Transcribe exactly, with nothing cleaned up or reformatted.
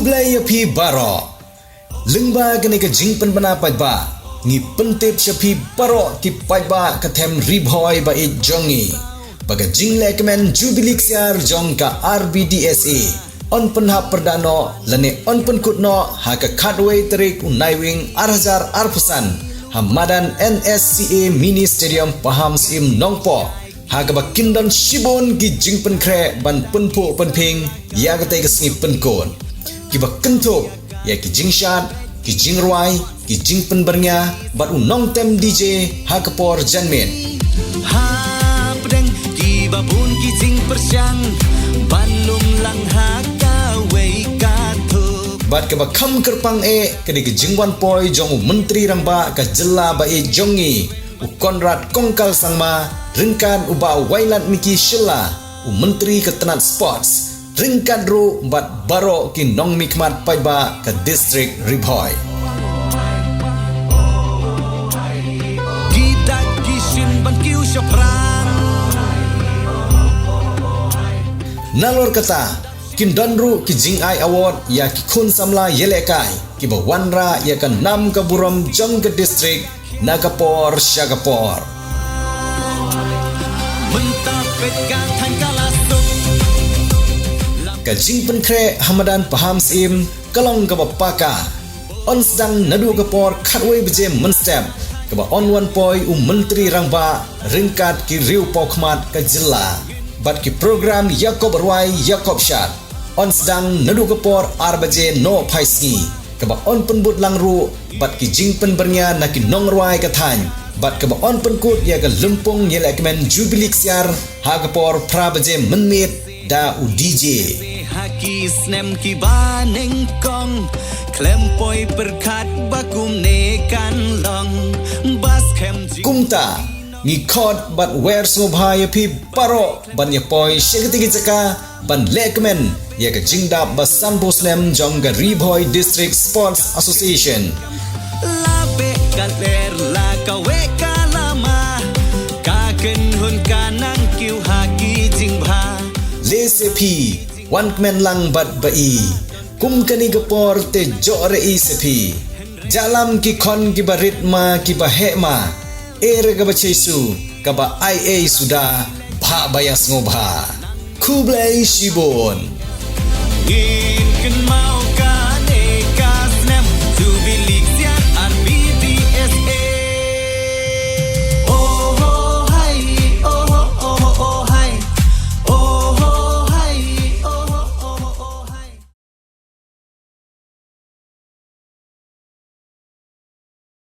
Khublei ïa phi baroh. Lyngba kane ka jingpynbna paidbah, ngi pyntip sha phi baroh ki paidbah ka them Ri Bhoi ba ïeit jong ngi, ba ka jinglehkmen Jubilee Ksiar jong ka R B D S A yn pynhap pyrda noh lane yn pynkut noh ha ka khatwei tarik u Naiwieng ar hajar arphew san ha madan N S C A Mini Stadium, Pahamsyiem, Nongpoh, ha kaba kin don shibun ki jingpynkhreh ban pynphuh pynphieng ïa katei ka sngi pynkut, kiba kynthup ïa ki jingshad, ki jingrwai, ki jingpynbyrngia bad u nongtem D J ha ka por janmiet. Hapdeng kiba bun ki jingpyrshang ban lum lang ha kawei ka thup. Bad kaba kham kyrpang eh ka dei ka jingwan poi jong u Myntri Rangbah ka jylla ba ïeit jong ngi, u Conrad Kongkal Sangma, ryngkat u Bah Wailadmiki Shylla, u Myntri ka tnat Sports, ryngkat ruh bad baroh ki nongmihkhmat paidbah ka District Ri Bhoi. Ki dak ki shin ban kiew shaphrang. Nalor kata, kin don ruh ki jingai award ïa ki khun samla ïalehkai kiba wanrah ïa ka nam ka burom jong ka district na ka por sha ka por. Mynta peit ka thaiñ ka la suk. Ka jingpynkhreh ha madan Pahamsyiem ka long kaba paka. Yn sdang naduh ka por khatwei baje mynstep, kaba yn wan poi u Myntri Rangbah ryngkat ki riewpawkhmat ka jylla bad ki program ïakop rwai ïakop shad. Yn sdang naduh ka por ar baje nohphai sngi, kaba yn pynbud lang ruh bad ki jingpynbyrngia na ki nongrwai ka thaiñ, bad kaba yn pynkut ïa ka lympung ïalehkmen Jubilee Ksiar ha ka por phra baje mynmiet da u D J. Ha ki snem kiba nyngkong, khlem poi pyrkhat ba kumne kan long. Ba skhem jing- Kumta, ngi khot bad wer sngewbha ïa phi baroh ban ïa poi sha katei ka jaka ban lehkmen ïa ka jingdap ba sanphew snem jong ka Ri Bhoi District Sports Association. La beh ka ler la kaweh ka lama, ka kynhun ka nang kiew ha ki jingbha. Lehse phi wan kmen lang bad ba i, kum kane ka por te joh re i se phi. Jalam ki khon kiba rit ma kiba heh ma, e re kaba cheisu, kaba ai ei suda, bha ba ïa sngewbha. Khublei shibun. Ngin